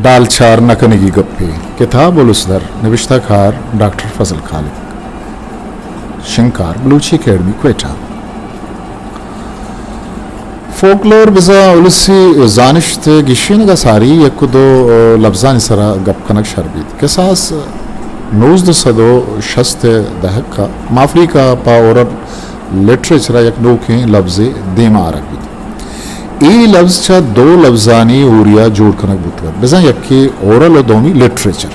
ڈالچار نہ کنگی گپے۔ کتاب الس در، نبشتہ کار ڈاکٹر فضل خالق، شنگکار بلوچی اکیڈمی کوئٹہ۔ فوکلور بزاں السی زانشت گیشینگ ء ساری یک دو لبزانی سرا گپ کنگ شر بیت۔ کساس نوزدہ سد و شست ء دہک ء مافریقہ پہ اورل لٹریچر ء یک نوکیں لبزے دیما آرگ بیت۔ اے لبز چہ دو لبزانی ہوریا جوڑ کنگ بوتگ ات، بزاں یکے اورل و دومی لٹریچر۔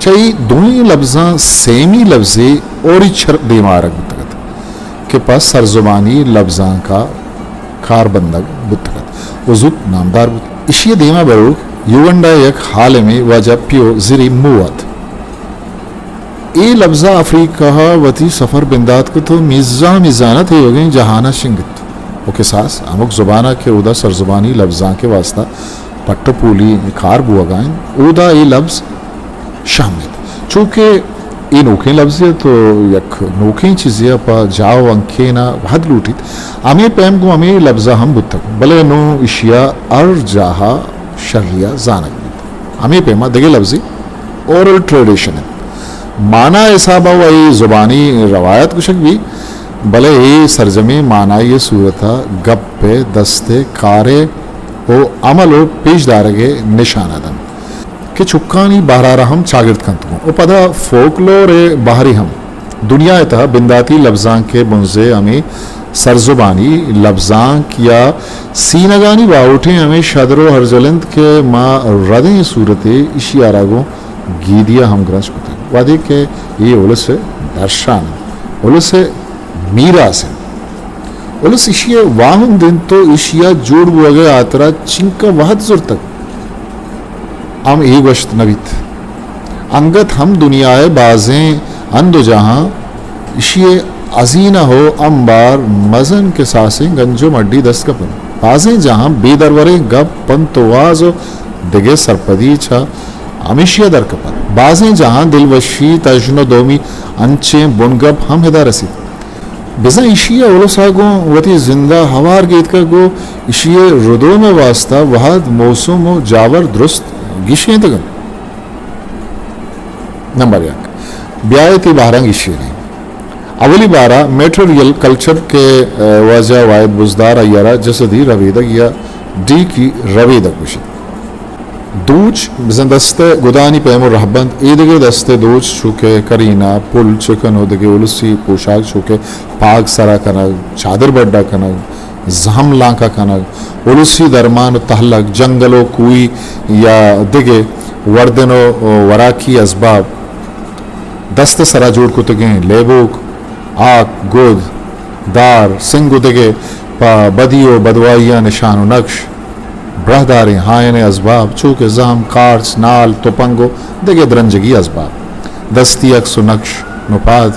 چہ اے دوئیں لبزاں سیمی لبزے اوریچر دیما آرگ بوتگ ات کہ پہ سرزبانی لبزانک ء کار بندگ بوتگ ات و زوت نامدار بوت۔ اشی ء دیما بروک یوگنڈا ء یک عالمے واجہ پیو زیری مو ات۔ اے لبزا افریقہ ء وتی سفر بندات کت و میزان میزان ء تیوگیں جہان ء شنگت و کساس ہمک زبان ء کہ اودا سرزبانی لبزانک ء واسطہ پٹ و پولی کار بوگا انت، اودا اے لبز شہم انت۔ چونکہ اے نوکیں لبزے ات و یک نوکیں چیزے ء پہ جاہ و انکین ء وہد لوٹیت، ہمے پیم گوں ہمے لبز ء ہم بوتگ، بلے نوں اشی ء ہر جاہ ء شری ء زانگ بیت۔ ہمے پیم ء دگہ لبزے اورل ٹریڈیشن انت۔ مانا حساب ء و اے زبانی روایت گوشگ بیت، بلے اے سرجمیں مانائی ء صورت ء گپ ء دست ء کار ء و عمل و پیش دارگ ء نشان ء دنت کہ چکانی بہرارا ہم چاگرد کنت گوں و پدا فوکلور ء بہرے ہم۔ دنیا ء تہا بنداتی لبزانک ء بنزے ہمے سرزبانی لبزانک یا سینگانی باہوٹیں ہمے شدر و ہرجل انت کہ ما ردیں صورتے ایشی ء را گوں گیدی ء ہمگرنچ کتگ، وہدے کہ اے الس ء درشان انت، الس ء میراث انت۔ الس ایشی ء واہند انت و ایشی ء جوڑ بوگ ء ہاترا چنکا وہد زرتگ، ہم اے گوشت نہ بیت۔ انگت ہم دنیا ء بازیں ہند و جاہاں ایشی ء ہزینہ و امبار مزن کساسیں گنج و مڈی دست کپنت۔ بازیں جاہاں بے دروریں گپ، پنت و واز و دگہ سرپدی چہ ہمیشی ء در کپنت۔ بازیں جاہاں دلوشی، تژن و دومی انچیں بنگپ ہم ادا رسیت۔ بزاں ایشی ء الس ء گوں وتی زند ء ہوار گیتکگ و ایشی ء ردوم ء واستا وہد، موسم و جاور درست گیشینتگ انت۔ نمبر یک، بیائیت اے بہراں گیشینیں۔ اولی بارا میٹریل کلچر کہ، ء، واجہ واحد بزدار آئی ء را جسدی ربیدگ یا ڈیکی ربیدگ گوشیت۔ دوچ بزاں دست ء گدانی پیم و رہبند، ایدگہ دست ء دوچ چو کہ کرینہ، پل، چکن و دگہ السی پوشاک چو کہ پاگ سرا کنگ، چادر بڈا کنگ، زہم لانکا کنگ، السی درمان و تہلگ، جنگل و کوہی یا دگہ وردن و وراکی ازباب، دست ء سرا جوڑ کتگیں لیبوک، آک، گد، دار، سنگ و دگہ پہ بدی و بدواہیاں نشان و نقش، براہداریں ہائن ء ازباب، چو کہ زہم، کارچ، نال، تپنگ و دگہ درنجگی ازباب، دستی عکس و نقش، نپاد،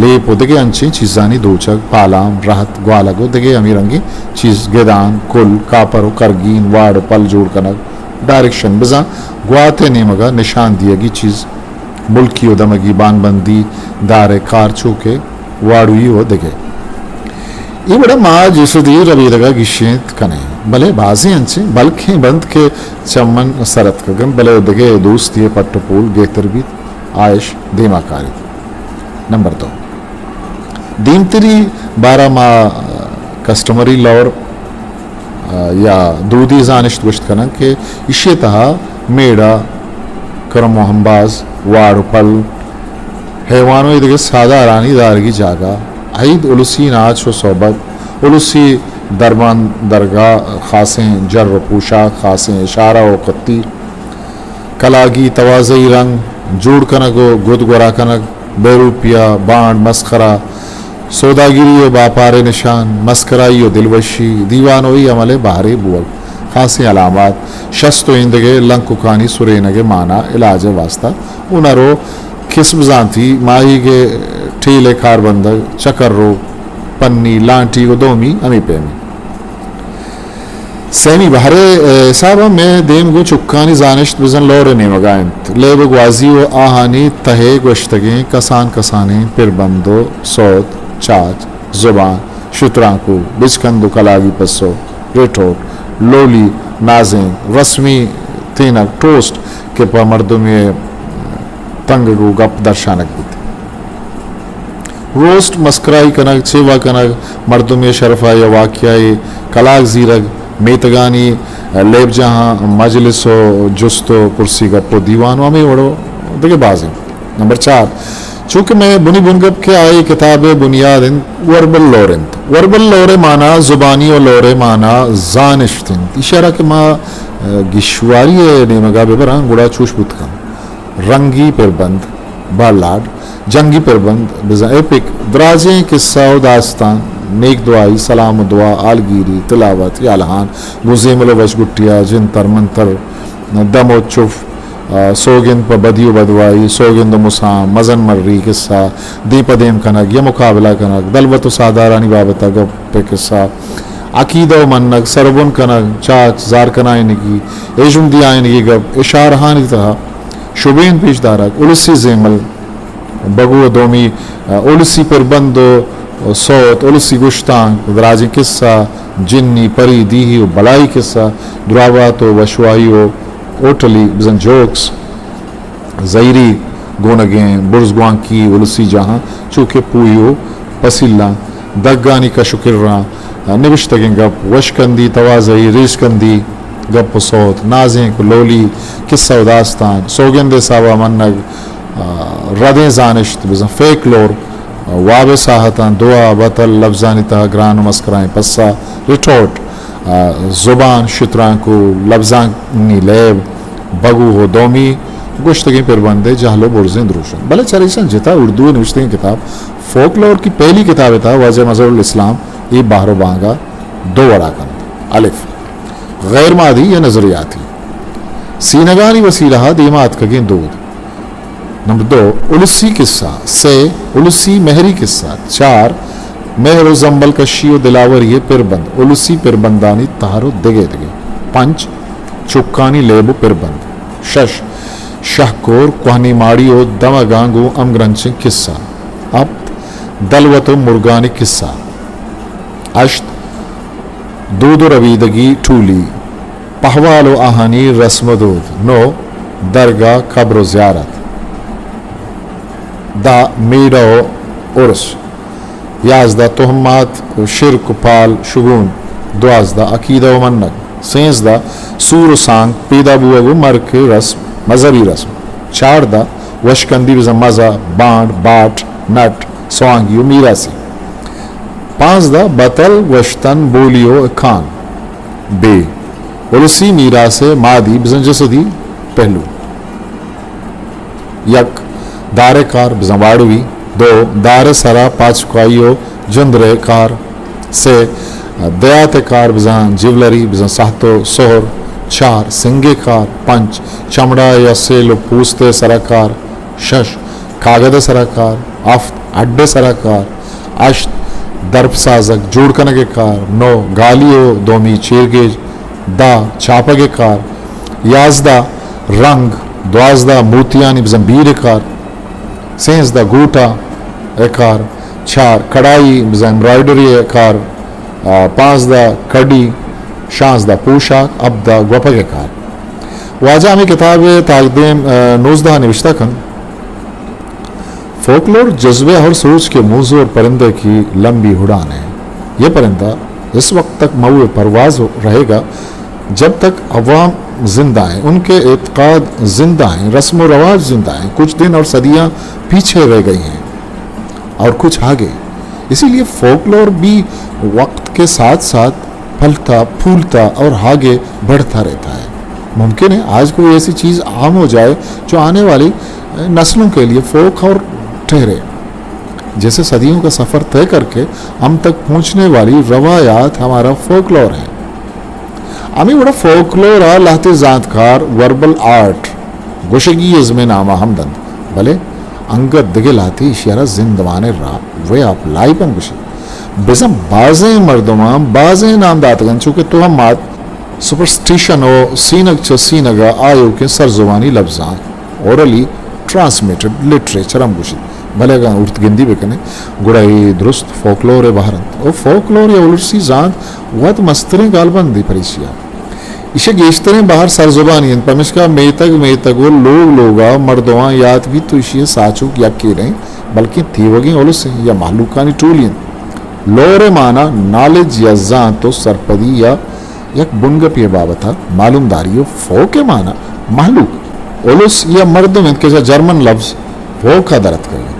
لیپ و دگہ انچیں چیزانی دوچگ، پالام، رہت، گوالگ و دگہ ہمے رنگیں چیز، گدان، کل، کاپر و کرگین، واڑ و پل جوڑ کنگ، ڈائریکشن، بزاں گوات ء نیمگ ء نشان دیگی چیز، ملکی و دمگی بانبندی دار ء کار چو کہ واڑوئی و دگہ۔ اے وڑا ما جسدی ربیدگ ء گیشینت کنیں، بلے بازیں انچیں بلکیں بنت کہ چہ من سر اتکگ انت، بلے دگہ دوستی ء پٹ و پول گہتر بیت، آ اش دیما کاریت۔ نمبر دو، دیمتری بارہ ما کسٹمری لاء ء یا دودی زانشت گوشت کناں کہ ایشی ء تہا میڑہ، کرم و ہمباز، واڑ و پل، حیوان و ایدگہ ساہدارانی دارگی جاگہ، عید، السی ناچ و صحبت، السی درمان درگاہ، خاصیں جر و پوشاک، خاصیں اشارہ و قطی، کلاگی توازئی رنگ، جوڑ کنگ و گد گورا کنگ، بے روپیہ، بانڈ، مسخرہ، سوداگری و باپار ء نشان، مسکرائی و دلوشی، دیوانوئی عمل ء بہرے بوگ، خاصیں علامات، شست و ایندگہ لنککانی سرینگ ء مانا، علاج ء واسطہ، ہنر و کسب زانتی، ماہیگ ء ٹیل ء کاربندگ، چکر روک، پنی، لانٹی و دومی ہمے پیمیں۔ سیمی بہر ء حساب ء مئے دیم گوں چکانی زانشت بزاں لور ء نیمگ ء انت۔ لیب ء گوازی و آہانی تہ ء گوشتگیں کسان کسانیں پربند و سوت، چاچ، زبان، شترانکو، بچکند و کلاگی پسو، ریٹوٹ، لولی، نازینک، رسمی تینگ، ٹوسٹ، کہ پہ مردمے تنگگ و گپ درشانگ بیت۔ روسٹ، مسکرائی کنگ، چیوا کنگ، مردمے شرفا یا واقعہ کلاگ زیرگ، میتگانی لیبجاہاں مجلس و جست و پرسی، گپ و دیوان و ہمے وڑو دگہ بازیں۔ نمبر چار، چونکہ مئے بنی بنگپ کہ آئی کتاب بنیاد انت، وربل لور انت۔ وربل لور مانا زبانی و لور مانا زانشت انت۔ اشارہ کہ ما، ء، گشواری نیمگا ببراں، گڑا چوش بوت کن۔ رنگی پربند، بالاڈ، جنگی پربند، بزاں ایپک، دراجیں قصہ و داستان، نیک دعائی، سلام و دعا، آلگیری، تلاوت، یالہان، گوں زیمل و وشگٹیا، جنتر منتر، دم و چف، آ، سوگند پہ بدی و بدوائی، سوگند و مسام، مزن مری قصہ، دیم پہ دیم کنگ یا مقابلہ کنگ، دلوت و ساہدارانی بابت ء گپ ء قصہ، عقیدہ و منگ، سر و بن کنگ، چاچ، زار کنائینگی، ایژندی آئینگی گپ، اشارہانی تہا شبین پیش دارگ، السی زیمل، بگو و دومی، آ، السی پربند و سوت، السی گشتانک، دراجیں قصہ، جنی، پری، دیہی و بلائی قصہ، دراوات و وشواہی و ہوٹلی، بزن جوکس، زہیری گونگیں، برز گوانکی، السی جاہاں، چو کہ پوئی و پسیلاں، دگانی کش و کراں، نبشتگیں گپ، وشکندی، توازئی، ریشکندی، گپ و سوت، نازینک و لولی، قصہ و داستان، سوگند حسابا منگ، آ، ردیں زانشت، بزاں فیک لور، آ، واب ساہتاں، دعا، بتل، لبزانی تہا گران و مسکرائیں پسہ، ریٹورٹ، آ، زبان، شترانک و لبزانی لیب، بگو و دومی گوشتگیں پربندے جہل و برزیں دروشم۔ بلے چریشاں جتا اردو نوشتگیں کتاب فوک لور کی پہلی کتاب تہا واجہ مظہر الاسلام اے بہر و بانگا دو وڑا کنت۔ الف، غیر مادی یا نظریاتی، سینگانی وسیلہ دیما اتکگیں دود۔ نمبر دو، السی قصہ۔ سے، السی مہری قصہ۔ چار، مہر و زمبل کشی و دلاوری پربند، السی پربندانی تہر و دگہ دگہ۔ پنچ، چکانی لیب و پربند۔ شش، شہکور، کوہنی ماڑی و دمگاں گوں ہمگرنچیں قصہ۔ ہپت، دلوت و مرگانی قصہ۔ ہشت، دود و ربیدگی ٹولی، پہوال و آہانی رسم و دود۔ نو، درگاہ، قبر و زیارت۔ دہ، میڑہ و عرس۔ یازدہ، تہمات و شرک و پال شگون۔ دوازدہ، عقیدہ و منگ۔ سینزدہ، سور و سانگ، پیدا بوگ و مرک رسم، مذہبی رسم۔ چاردہ، وشکندی بزاں مزہ، بانڈ، باٹ، نٹ، سوانگی و میراثی۔ پانزدہ، بتل، گوشتن، بولی و اکان۔ بے، السی میراث ء مادی بزاں جسدی پہلو۔ یک، دار ء کار بزاں واڑوی۔ دو، دار ء سرا پاچکائی و جندر ء کار۔ سے، دیات ء کار بزاں جیولری، بزاں سہت و سہر۔ چار، سنگ ء کار۔ پنچ، چمڑا یا سیل و پوست ء سرا کار۔ شش، کاگد ء سرا کار۔ ہفت، ہڈ ء سرا کار۔ ہشت، درپ سازگ، جوڑ کنگ ء کار۔ نو، گالی و دومی چیرگیج۔ دہ، چاپگ ء کار۔ یازدہ، رنگ۔ دوازدہ، موتیانی بزاں بیر ء کار۔ سینزدہ، گوٹا ء کار۔ چار، کڑائی بزاں ایمبرائڈری ء کار۔ آ، پانزدہ، کڈی۔ شانزدہ، پوشاک۔ ہبدہ، گوپگ ء کار۔ واجہ ہمے کتاب ء تاکدیم، آ، نوزدہ نوشتہ کنت۔ فوکلور جذبے اور سوچ کے موزوں اور پرندے کی لمبی اڑان ہے۔ یہ پرندہ اس وقت تک مئو پرواز رہے گا، جب تک عوام زندہ ہیں، ان کے اعتقاد زندہ ہیں، رسم و رواج زندہ ہیں۔ کچھ دن اور صدیاں پیچھے رہ گئی ہیں اور کچھ آگے۔ اسی لیے فوکلور بھی وقت کے ساتھ ساتھ پھلتا، پھولتا اور آگے بڑھتا رہتا ہے۔ ممکن ہے آج کوئی ایسی چیز عام ہو جائے جو آنے والی نسلوں کے لیے فوک اور ٹھہرے، جیسے صدیوں کا سفر طے کر کے ہم تک پہنچنے والی روایات ہمارا فوکلور ہیں۔ ہمے وڑا فوکلور ء لہتے زانتکار وربل آرٹ گوشگی ازم ء نام ء ہم دنت، بلے انگت دگہ لہتے ایشی ء را زندمان ء را، وے آف لائف ہم گوشیت۔ بزاں بازیں مردماں بازیں نام داتگ انت، چو کہ توہمات، سپرسٹیشن و سینگ چہ سینگ ء آیوکیں سرزبانی لبزانک، اورلی ٹرانسمیٹڈ لٹریچر ہم گوشیت۔ بلے اگاں ارت گندی بہ کنیں، گڑا اے درست فوکلور ء بہر انت۔ و فوکلور یا السی زانت وت مستریں گالبندے پریشی ء۔ ایشی ءِ گیشتریں بہر سرزبانی انت، پمیشکا میتگ میتگ ءُ لوگ لوگ ءَ مردماں یات بیت ءُ ایشی ءِ ساچوک یکے نہ انت، بلکیں تیوگیں الس انت یا مہلوکانی ٹولی انت۔ لور ءِ مانا نالج یا زانت ءُ سرپدی یا یک بنگپے ءِ بابت ءَ معلومداری ءُ فوک ءِ مانا مہلوک، الس یا مردم انت کہ چہ جرمن لبز فوک ءَ در اتکگ انت۔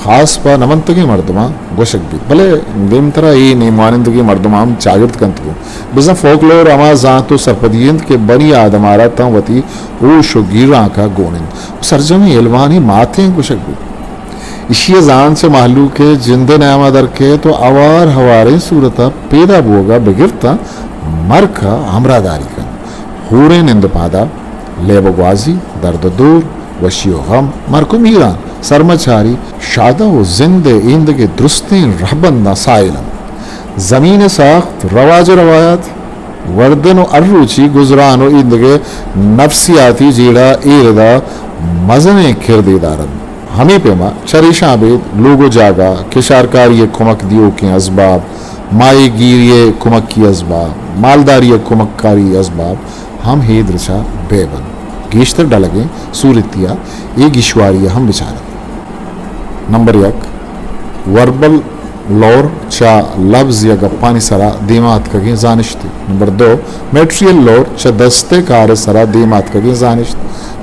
خاص پہ نہ ونتگیں مردماں گوشگ بیت، بلے دیمترا اے نیم وانندگیں مردماں ہم چاگرد کنت گوں۔ بزاں فوکلور ہما زانت ءُ سرپدی انت کہ بنی آدم ءَ را تاں وتی ہوش ءُ گیرانک ءَ گون انت ءُ سرجمیں علمانی ماتیں گوشگ بیت۔ ایشی ءِ زانت چہ مہلوک ءِ جند ءِ نیام ءَ در کیت ءُ ہوار ہواریں صورت ءَ پیدا بوگ ءَ بگر تاں مرک ءَ ہمراہداری کنت۔ ہوریں نند ءُ پادا، لیب ءُ گوازی، درد ءُ دور، وشی ءُ غم، مرک ءُ میران، سرمچاری، شادہ ءُ زند ءِ ایندگہ درستیں رہبنداں ساحل انت۔ زمین ءِ ساخت، رواج ءُ روایات، وردن ءُ ہر روچی گزران ءُ ایندگہ نفسیاتی جیڑہ ایر ادا مزنیں کردے دارنت۔ ہمے پیما چریشاں ابید لوگ ءُ جاگہ، کشارکاری ءِ کمک دیوکیں ازباب، ماہی گیری ءِ کمکی ازباب، مالداری ءِ کمکاری ازباب ہم اے درچ ءَ بے بنت۔ گیشتر ڈلگیں صورتی ءَ اے گیشواری ءَ ہم بچارت۔ نمبر یک، وربل لور چہ لبز یا گپانی سرا دیما اتکگیں زانشتے۔ نمبر دو، میٹریل لور چہ دست ءِ کار ءِ سرا دیما اتکگیں زانشت۔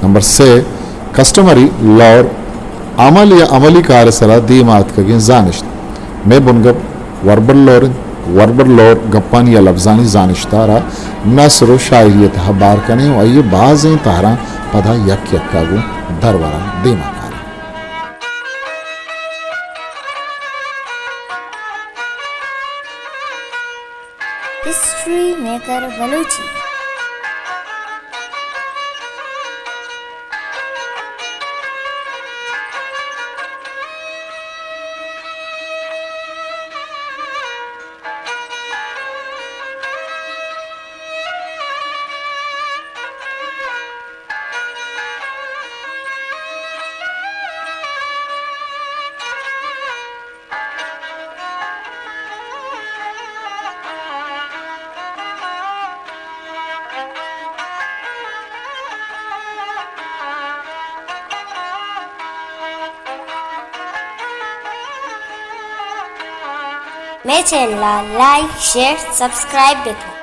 نمبر سے، کسٹمری لور عمل یا عملی کار ءِ سرا دیما اتکگیں زانشت۔ مئے بنگپ وربل لور انت۔ وربل لور گپانی یا لبزانی زانشت ءَ را نثر ءُ شاعری ءِ تہا بار کنیں ءُ آئی ءِ بازیں تہراں پدا یک یک ءَ گوں درور ءَ دیما کاریں۔ ہسٹری میکر بلوچی۔ مئے چینل ءَ لائک، شیئر، سبسکرائب بکن۔